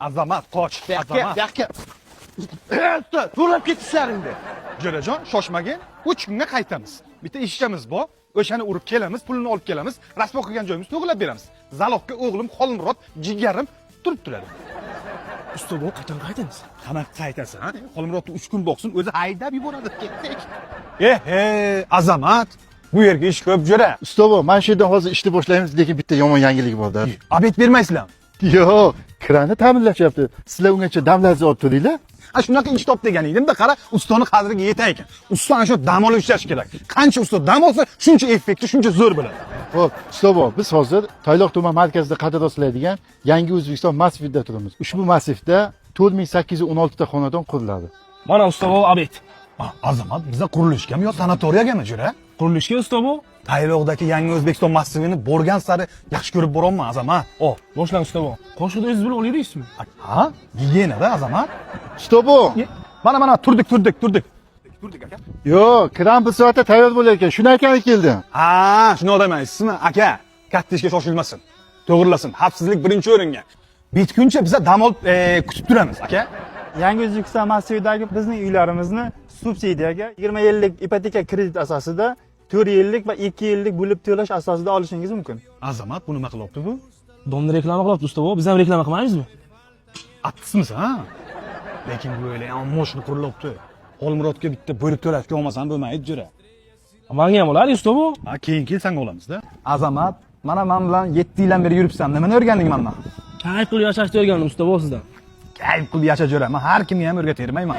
Azamat, qoch. Azamat. Buyoqqa. Usta, to'lab ketishlaringni. Jo'rajon, shoshmagin. 3 kunga qaytamiz. Bitta ishchamiz bor. O'shani urib kelamiz, pulini olib kelamiz, rasvo qilgan joyimizni to'g'rilab beramiz. Залог ga o'g'lim Xolmurod, jigarim turib turadi. Usta bu qachon qaytamiz? Qanaqa qaytasan? Ha? Xolmurodni 3 kun boqsin, o'zi haydab yuboradi. Ketdik. Eh, Azamat, bu yerga ish ko'p, jo'ra. Usta, bu mana shu yerdan hozir ishni boshlaymiz, lekin bitta yomon yangilik bor-da. Обед bermaysizlarmi? Yo'q, kranni ta'mirlashyapti. Sizlar ungacha damlarni olib turinglar. Ha, shunaqa ish top degan edimda, qara, ustani qadriga yetay ekan. Usta ana shu dam olib ishlash kerak. Qancha usta dam olsa, shuncha effekti, shuncha zo'r bo'ladi. Xo'p, usta, bu biz hozir Tayloq tuman markazida qad rostlaydigan Yangi O'zbekiston massivida turibmiz. Ushbu massivda 4816 ta xonadon quriladi. Mana, usta bu, обед. Azamat, biza qurilishgami yo sanatoriyagami, jo'ra? Qurilishga, usta bu. Tayloqdagi Yangi O'zbekiston massivini borgan sari yaxshi ko'rib boryapman, Azamat. O, boshlang, usta bu. Qoshiqni o'zingiz bilan olaveraysizmi? Ha, gigiyenada, Azamat. Usta, bu. Mana, mana, turdik, turdik, turdik. Turdik, aka. Yo'q, kran bir soatda tayyor bo'lar ekan. Shuni aytgani keldim. Ha, shuni odamaysizmi, aka? Katta ishga shoshilmasin. To'g'rilasin. Xavfsizlik birinchi o'ringa. Bitguncha biza dam olib kutib turamiz, aka. Yangi O'zbekiston massividagi bizning uylarimizni subsidiyaga 20 yillik ipoteka kredit asosida 4 yillik va 2 yillik bo'lib to'lash asosida olishingiz mumkin. Azamat, bu nima qilyapti bu? Дом ni reklama qilyapti, usta bu. Biz ham reklama qilmaymizmi? Artistmisan, ha? Lekin bu o'yla ham moshina qurilyapti. Xolmurodga bitta bo'lib to'lashga olmasam bo'lmaydi, jo'ra. Manga ham oladi, usta bu. Ha, keyin kelsang olamizda. Azamat, mana men bilan 7 yildan beri yuribsan. Nimani o'rganding mendan? Kayf qilib yashashni o'rgandim, usta bu, sizdan. Kayf qilib yasha, jo'ra. Men har kimga ham o'rgatavermayman.